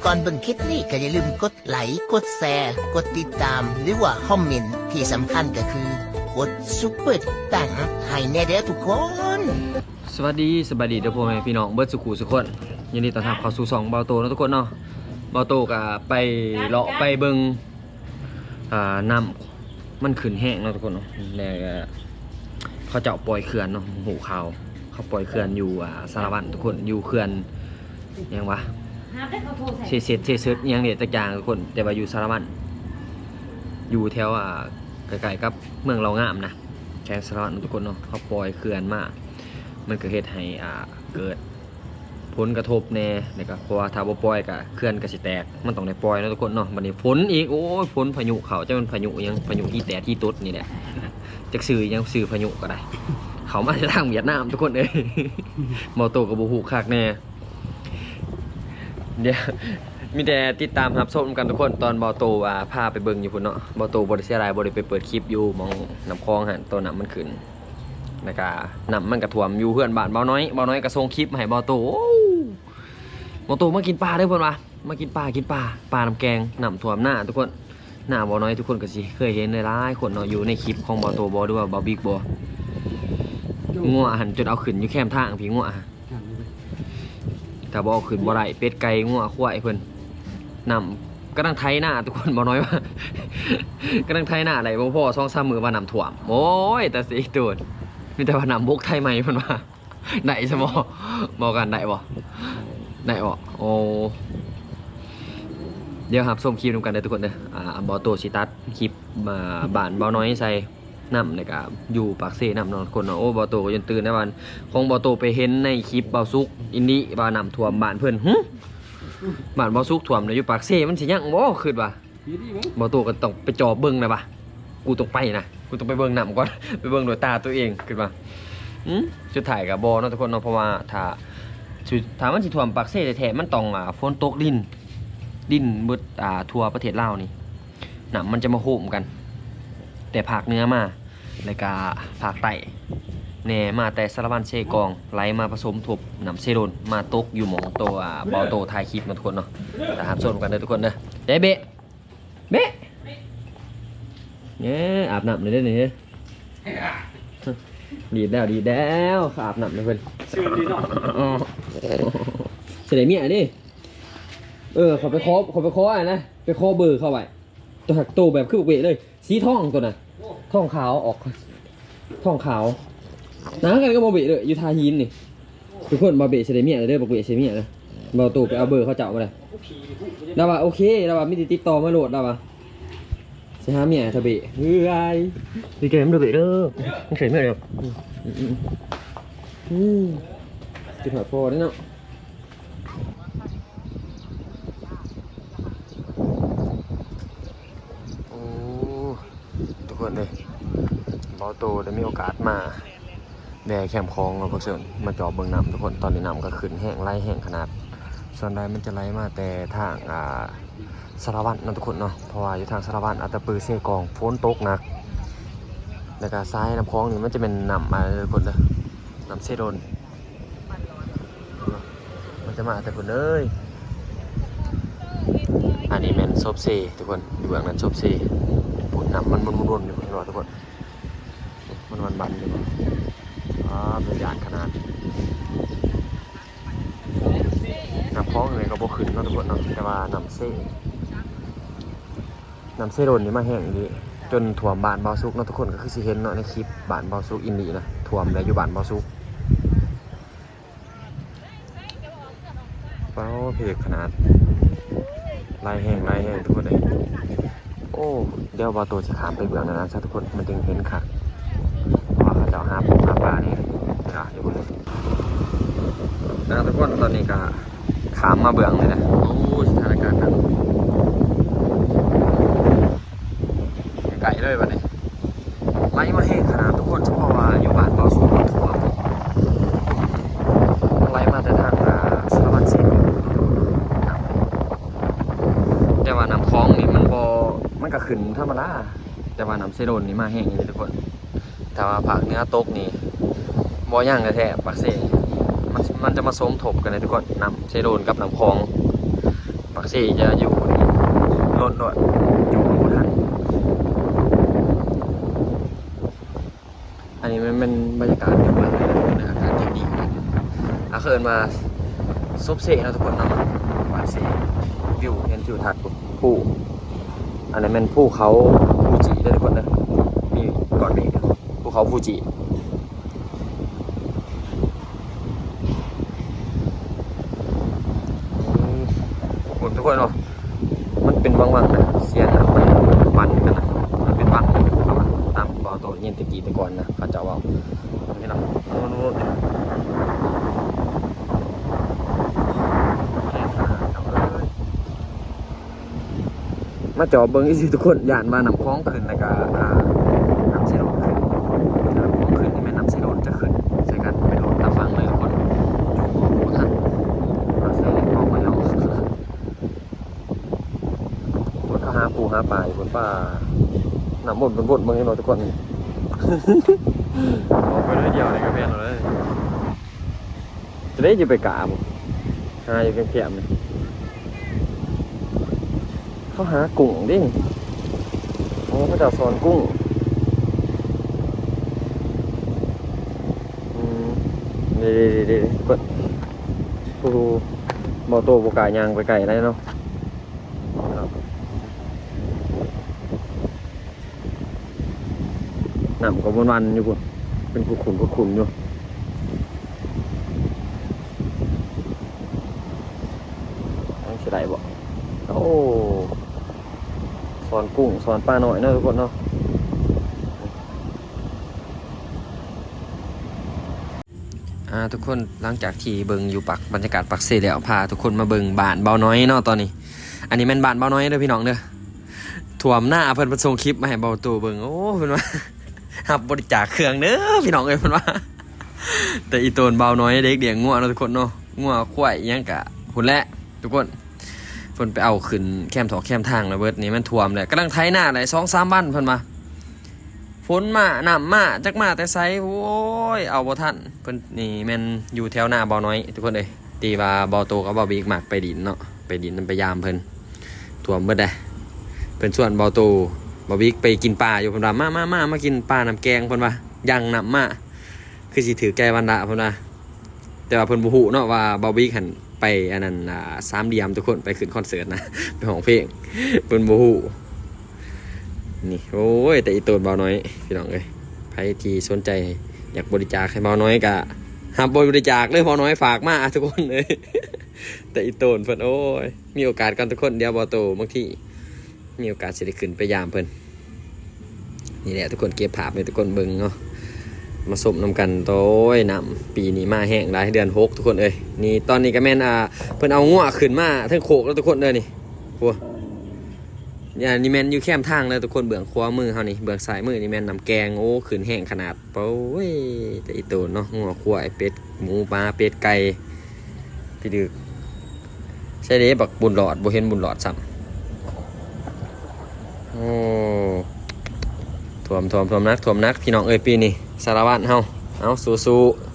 ກ່ອນເບິ່ງຄລິບນີ້ກໍຢ່າລືມກົດໄລ, ກົດແຊ, ກົດຕິດຕາມ ຫຼືວ່າຄອມເມັນ, ທີ່ສຳຄັນກໍຄືກົດຊຸບເປີຕັງໃຫ້ແດ່ເດີທຸກຄົນ. ສະຫວັດດີ, ສະບາຍດີເດີພໍ່ແມ່ພີ່ນ້ອງເບິດສູ່ຄູ່ສູ່ຄົນ. ຍິນດີຕ້ອນຮັບເຂົ້າສູ່ຊ່ອງເບົາໂຕເນາະທຸກຄົນເນາະ. ເບົາໂຕກໍໄປເລາະໄປເບິ່ງ ອ່າ ນ້ຳມັນຂຶ້ນແຮງເນາະທຸກຄົນເນາະ ແລ້ວກໍເຂົາເຈົ້າປ່ອຍເຂື່ອນເນາະ ຮູ້ຂ່າວ ເຂົາປ່ອຍເຂື່ອນຢູ່ ອ່າ ສາລະວັນທຸກຄົນ ຢູ່ເຂື່ອນຫຍັງວະ ເຊເຊັດ ເຊເຊັດ ອີ່ຫຍັງນີ້ຈັກຢ່າງທຸກຄົນ ແຕ່ວ່າຢູ່ສາລະວັນ ຢູ່ແຖວ ອ່າ ໃກ້ໆກັບເມືອງເຫຼົ່າງາມນະ ແຂວງສາລະວັນທຸກຄົນເນາະ ເຂົາປ່ອຍເຂື່ອນມາ ມັນກໍເຮັດໃຫ້ ອ່າ ເກີດ ຜົນກະທົບແດ່ ແລ້ວກະ ເພາະວ່າຖ້າບໍ່ປ່ອຍກະເຂື່ອນກະຊິແຕກ ມັນຕ້ອງໄດ້ປ່ອຍເນາະທຸກຄົນເນາະ. ບັດນີ້ຝົນອີກ ໂອ້ຍ ຝົນພາຍຸເຂົ້າ ຈັກແມ່ນພາຍຸຫຍັງ ພາຍຸອີແຕດອີຕົດນີ້ແຫຼະ ຈັກຊື່ອີຫຍັງ ຊື່ພາຍຸກໍໄດ້ ເຂົ້າມາຈາກທາງຫວຽດນາມທຸກຄົນເອີຍ ເບົາໂຕກໍບໍ່ຮູ້ຄັກແດ່. ດຽວ ມີແຕ່ຕິດຕາມຮັບຊົມນຳກັນທຸກຄົນ ຕອນເບົາໂຕ ອ່າ ພາໄປເບິ່ງຢູ່ພຸ້ນເນາະ. ເບົາໂຕບໍ່ໄດ້ເສຍດາຍ ບໍ່ໄດ້ໄປເປີດຄລິບຢູ່ໝ່ອງນ້ຳຂອງຫັ້ນ ຕອນນ້ຳມັນຂຶ້ນ ແລ້ວກະນ້ຳມັນກະຖ້ວມຢູ່ເຮືອນບ້ານເບົານ້ອຍ ເບົານ້ອຍກະສົ່ງຄລິບມາໃຫ້ເບົາໂຕ ໂອ້ ເບົາໂຕມາກິນປາເດີ ເພິ່ນວ່າ ມາກິນປາ ກິນປາ ປານ້ຳແກງ ນ້ຳຖ້ວມນາທຸກຄົນ ນາເບົານ້ອຍ ທຸກຄົນກະຊິເຄີຍເຫັນຫຼາຍໆຄົນເນາະ ຢູ່ໃນຄລິບຂອງເບົາໂຕບໍ່ ຫຼືວ່າເບົາບິກບໍ່ ງົວຫັ້ນຈົນເອົາຂຶ້ນຢູ່ແຄມທາງພີ້ ງົວ ຖ້າບໍ່ເອົາຂຶ້ນບໍ່ໄດ້ ເປັດໄກ່ງົວຄວາຍເພິ່ນ ນ້ຳກຳລັງໄຖນາທຸກຄົນ ເບົານ້ອຍວ່າ ກຳລັງໄຖນາໄດ້ບໍ່ພໍສອງສາມມື້ວ່ານ້ຳຖ້ວມ ໂອ້ຍ ຕາຊິໂຕດ ມີແຕ່ວ່ານ້ຳບົກໄຖໃໝ່ເພິ່ນວ່າ ໄດ້ຊະບໍ່ ເວົ້າກັນໄດ້ບໍ່ ໄດ້ບໍ່ ໂອ້ ດຽວຮັບຊົມຄລິບນຳກັນເດີທຸກຄົນເດີ ອ່າ ເບົາໂຕຊິຕັດຄລິບ ອ່າ ບ້ານເບົານ້ອຍໃສ່ ນຳ ແລ້ວກະຢູ່ປາກເຊນຳເນາະທຸກຄົນເນາະ. ໂອ້ ເບົາໂຕກໍຈົນຕື່ນນະ ວ່າຂອງເບົາໂຕໄປເຫັນໃນຄລິບເບົາສຸກອິນດີວ່ານ້ຳຖ້ວມບ້ານເພິ່ນ ຫື ບ້ານເບົາສຸກຖ້ວມນະ ຢູ່ປາກເຊມັນຊິຍັງບໍ່ ຄິດວ່າ ເບົາໂຕກໍຕ້ອງໄປຈອບເບິ່ງນະວ່າ ກູຕ້ອງໄປນະ ກູຕ້ອງໄປເບິ່ງນ້ຳກ່ອນ ໄປເບິ່ງດ້ວຍຕາຕົວເອງ ຄິດວ່າ ອື ສຸດທ້າຍກໍບໍ່ເນາະທຸກຄົນເນາະ ເພາະວ່າຖ້າ ຖ້າມັນຊິຖ້ວມປາກເຊແທ້ໆ ມັນຕ້ອງ ອ່າ ຝົນຕົກດິນ ດິນເບິດ ອ່າ ທົ່ວປະເທດລາວນີ້ ນ້ຳມັນຈະມາໂຮມກັນ ແຕ່ພາກເໜືອມາ ແລ້ວກະພາກໃຕ້ແດ່ ມາແຕ່ສາລະວັນ ເຊກອງ ໄຫຼມາປະສົມທົບນ້ຳເຊໂດນ ມາຕົກຢູ່ໝ່ອງໂຕ ອ່າ ເບົາໂຕຖ່າຍຄລິບເນາະທຸກຄົນເນາະ. ຕາມຮັບຊົມກັນເດີທຸກຄົນເດີ. ເດ້ເບະ ເບະ ເອີ ອາບນ້ຳເລີຍເດ້ນີ້ ດີດແລ້ວ ດີດແລ້ວ ອາບນ້ຳໃຫ້ເພິ່ນ ຊື່ດີເນາະ ອໍ ຊິໄດ້ເມຍເດ້. ເອີ ຂ້ອຍໄປຂໍ ຂ້ອຍໄປຂໍອັນນະ ໄປຂໍເບີເຂົາໄວ້ ໂຕ ໂຕແບບຄືບັກເບ້ເລີຍ ສີທອງໂຕນັ້ນ ໂອ້ ທອງຂາວ ອອກທອງຂາວ ໜ້າກັນກັບບັກເບ້ເລີຍ ຢູ່ທ່າຫີນນີ້ ທຸກຄົນ ບັກເບ້ຊິໄດ້ເມຍແລ້ວເດີ ບັກເບ້ຊິໄດ້ເມຍແລ້ວ ເບົາໂຕໄປເອົາເບີເຂົາເຈົ້າມາເລີຍ ລາວວ່າໂອເຄ ລາວວ່າມີແຕ່ຕິດຕໍ່ມາໂລດ ລາວວ່າຊິຫາເມຍໃຫ້ທ້າວເບ້ ເອີຍ ດີໃຈນຳເດີ້ເບ້ເດີ ມັນໃສ່ເມຍເດີ ອືມ ອືມ ອືມ ອືມ ຄິດຮອດພໍ່ເດ້ເນາະ. ໂອ້ ທຸກຄົນເອີຍ ເບົາໂຕໄດ້ມີໂອກາດມາແວ່ແຄມຂອງເນາະ ພວກເຊິ່ງມາຈອບເບິ່ງນ້ຳທຸກຄົນ ຕອນນີ້ນ້ຳກໍຂຶ້ນແຮງ ໄຫຼແຮງຂະໜາດ ສ່ວນໃຫຍ່ມັນຈະໄຫຼມາແຕ່ທາງ ອ່າ ສາລະວັນເນາະທຸກຄົນເນາະ ເພາະວ່າຢູ່ທາງສາລະວັນ ອັດຕະປື ເຊກອງ ຝົນຕົກໜັກ ແລ້ວກໍສາຍນ້ຳຂອງນີ້ມັນຈະແມ່ນນ້ຳ ອ່າ ທຸກຄົນເດີ ນ້ຳເຊໂດນ ມັນຈະມາແຕ່ພຸ້ນເລີຍ ອັນນີ້ແມ່ນສົບເຊທຸກຄົນ ຢູ່ເບື້ອງນັ້ນສົບເຊ ພຸ້ນ ນ້ຳມັນວົນໆຢູ່ພຸ້ນເນາະທຸກຄົນ ມັນບັນໆຢູ່ ອ້າ ເປັນຢ້ານຂະໜາດ ນ້ຳຂອງນີ້ກໍບໍ່ຂຶ້ນເນາະທຸກຄົນເນາະ ແຕ່ວ່ານ້ຳເຊ ນ້ຳເຊໂດນນີ້ມາແຮງອີ່ຫຼີ ຈົນຖ້ວມບ້ານເບົາສຸກເນາະທຸກຄົນ ກໍຄືຊິເຫັນເນາະໃນຄລິບ ບ້ານເບົາສຸກອິນດີນະ ຖ້ວມແລ້ວຢູ່ບ້ານເບົາສຸກ ເປ້າ ເພກຂະໜາດ ຫຼາຍແຮງ ຫຼາຍແຮງທຸກຄົນເອີຍ ໂອ້ ດຽວເບົາໂຕຊິຂ້າມໄປເບື້ອງນັ້ນຊະທຸກຄົນ ມັນຈຶ່ງເຫັນຄັກ ເພາະວ່າເຂົາເຈົ້າຫາປູຫາປານີ້ ເອີ ຢູ່ພຸ້ນເລີຍ ນະທຸກຄົນ ຕອນນີ້ກໍຂ້າມມາເບື້ອງນີ້ແຫຼະ ໂອ້ ສະຖານະການໜັກ ໃກ້ເລີຍບັດນີ້ ໄຫຼມາແຮງຂະໜາດທຸກຄົນ ສະເພາະວ່າຢູ່ບ້ານເບົາສຸກກໍຖ້ວມ ໄຫຼມາແຕ່ທາງ ອ່າ ສາລະວັນເຊໂດນ ແຕ່ວ່ານ້ຳຂອງນີ້ມັນບໍ່ ມັນກໍຂຶ້ນທຳມະດາ ແຕ່ວ່ານ້ຳເຊໂດນນີ້ມາແຮງອີ່ຫຼີທຸກຄົນ ຖ້າວ່າພາກເໜືອຕົກນີ້ບໍ່ຍັງແທ້ໆ ປາກເຊ ມັນ ມັນຈະມາສົມທົບກັນເດ້ທຸກຄົນ ນ້ຳເຊໂດນກັບນ້ຳຂອງ ປາກ ເຊຈະຢູ່ລົ້ນໂລດ ຢູ່ບໍ່ທັນ. ອັນນີ້ມັນແມ່ນບັນຍາກາດຢູ່ເມືອງເລີຍນະ ອາກາດຈະດີ ເຂົາເອີ້ນວ່າສົບເຊເນາະທຸກຄົນເນາະ ປາກເຊ. ວິວ ເຫັນທິວທັດ ພູ ອັນນັ້ນແມ່ນພູເຂົາຟູຈິເດີທຸກຄົນເດີ ມີກ້ອນເມກ ພູເຂົາຟູຈິ. ອືມ ທຸກຄົນເນາະ ມັນເປັນວັງໆນະ ສຽງນະ ມັນປັ່ນກັນນະ ມັນເປັນວັງນະ ຕາມເວົ້າໂຕຍິນແຕ່ກີ້ແຕ່ກ່ອນນະ ເຂົາເຈົ້າເວົ້າ ເຫັນເນາະ. ມາຈອບເບິ່ງອີ່ຊີ້ທຸກຄົນ ຢ້ານວ່ານ້ຳຂອງຂຶ້ນ ແລ້ວກະ ອ່າ ນ້ຳເຊໂດນຂຶ້ນ. ຖ້ານ້ຳຂອງຂຶ້ນນີ້ແມ່ນນ້ຳເຊໂດນຈະຂຶ້ນໃສ່ກັນເປັນໂລດຕາຝັ່ງເລີຍທຸກຄົນ. ໂອ້ ບໍ່ທັນ ນ້ຳເຊໂດນອອກມາແລ້ວ. ຄົນເຂົາຫາປູຫາປາຢູ່ພຸ້ນ ປ້າ ນ້ຳວົນໆເບິ່ງເຫັນບໍ່ທຸກຄົນ. ອອກໄປໜ້ອຍດຽວນີ້ກະແມ່ນແລ້ວເດ້. ຈະໄດ້ຢູ່ໄປກາ ຫາຢູ່ແຄມໆນີ້ ເຂົາຫາກຸ້ງເດ້. ໂອ້ ເຂົາເຈົ້າສອນກຸ້ງ. ອືມ ເດ້ໆໆໆ ເບິ່ງ ໂອ້ໂຫ ບໍ່ໂຕບໍ່ກ້າຍ່າງໄປໃກ້ໄດເນາະ. ນ້ຳກໍວັນໆຢູ່ພຸ້ນ ເປັນຂຸນໆ ຂຸນໆຢູ່. ຍັງຊິໄດ້ບໍ່? ໂອ້ ສອນກຸ້ງ ສອນປານ້ອຍເນາະທຸກຄົນເນາະ. ອ່າ ທຸກຄົນ ຫຼັງຈາກທີ່ເບິ່ງຢູ່ປາກ ບັນຍາກາດປາກເຊແລ້ວ ພາທຸກຄົນມາເບິ່ງບ້ານບ່າວນ້ອຍເນາະຕອນນີ້. ອັນນີ້ແມ່ນບ້ານບ່າວນ້ອຍເດີພີ່ນ້ອງເດີ. ຖ້ວມໜ້າເພິ່ນ ເພິ່ນສົ່ງຄລິບມາໃຫ້ເບົາໂຕເບິ່ງ. ໂອ້ ເພິ່ນວ່າຮັບບໍລິຈາກເຄື່ອງເດີພີ່ນ້ອງເອີຍ ເພິ່ນວ່າ. ແຕ່ອີ່ໂຕນບ່າວນ້ອຍເດັກລ້ຽງງົວເນາະທຸກຄົນເນາະ ງົວຄວາຍອີ່ຫຍັງກະພຸ້ນແຫຼະທຸກຄົນ. ເພິ່ນໄປເອົາຂຶ້ນແຄມຖອກແຄມທາງລະເບີດນີ້ ມັນຖ້ວມແຫຼະ ກຳລັງໄຖນາໄດ້ສອງສາມວັນ ເພິ່ນວ່າ. ຝົນມາ ນ້ຳມາ ຈັກມາແຕ່ໃສ ໂອ້ຍ ເອົາບໍ່ທັນ. ເພິ່ນນີ້ແມ່ນຢູ່ແຖວນາບ່າວນ້ອຍທຸກຄົນເອີຍ ທີ່ວ່າເບົາໂຕກັບເບົາບິກມັກໄປດິນເນາະ ໄປດິນນຳ ໄປຢາມເພິ່ນ. ຖ້ວມເບິດເດ້ ເພິ່ນຊວນເບົາໂຕ ເບົາບິກໄປກິນປາຢູ່ ເພິ່ນວ່າ ມາໆໆ ມາກິນປານ້ຳແກງ ເພິ່ນວ່າ ຍັ່ງນ້ຳມາ ຄືຊິຖືກໃຈວັນລະ ເພິ່ນວ່າ. ແຕ່ວ່າເພິ່ນບໍ່ຮູ້ເນາະວ່າເບົາບິກຫັ້ນໄປອັນນັ້ນ ອ່າ ສາມຫຼ່ຽມທຸກຄົນ ໄປຂຶ້ນຄອນເສີດນະ ໄປຮ້ອງເພງ ເພິ່ນບໍ່ຮູ້. ນີ້ ໂອ້ຍ ແຕ່ອີ່ໂຕນບ່າວນ້ອຍພີ່ນ້ອງເອີຍ ໃຜທີ່ສົນໃຈຢາກບໍລິຈາກໃຫ້ບ່າວນ້ອຍກະຮັບບໍລິຈາກເດີ ບ່າວນ້ອຍຝາກມາທຸກຄົນເອີຍ. ແຕ່ອີ່ໂຕນເພິ່ນ ໂອ້ຍ ມີໂອກາດກ່ອນທຸກຄົນ ດຽວເບົາໂຕບາງທີ ມີໂອກາດຊິໄດ້ຂຶ້ນໄປຢາມເພິ່ນ. ນີ້ແຫຼະທຸກຄົນ ເກັບພາບໃຫ້ທຸກຄົນເບິ່ງເນາະ ມາຊົມນຳກັນ. ໂອ້ຍ ນ້ຳປີນີ້ມາແຮງຫຼາຍ ເດືອນຫົກທຸກຄົນເອີຍ. ນີ້ຕອນນີ້ກະແມ່ນ ອ່າ ເພິ່ນເອົາງົວຂຶ້ນມາເທິງໂຄກແລ້ວທຸກຄົນເດີນີ້. ໂອ້ ອັນນີ້ແມ່ນຢູ່ແຄມທາງເດີທຸກຄົນ ເບື້ອງຂວາມືເຮົານີ້ ເບື້ອງຊ້າຍມືນີ້ແມ່ນນ້ຳແກງ. ໂອ້ ຂຶ້ນແຮງຂະໜາດ. ໂອ້ຍ ແຕ່ອີ່ໂຕນເນາະ ງົວຄວາຍ ເປັດ ໝູ ໝາ ເປັດ ໄກ່ ພີ່ດຶກ. ໃສເດ ບັກບຸນຫຼອດ ບໍ່ເຫັນບຸນຫຼອດຊ້ຳ. ໂອ້ ຖ້ວມ ຖ້ວມ ຖ້ວມໜັກ ຖ້ວມໜັກ ພີ່ນ້ອງເອີຍ ປີນີ້ ສາລະວັນເຮົາ. ເອົາ ສູ້ໆ.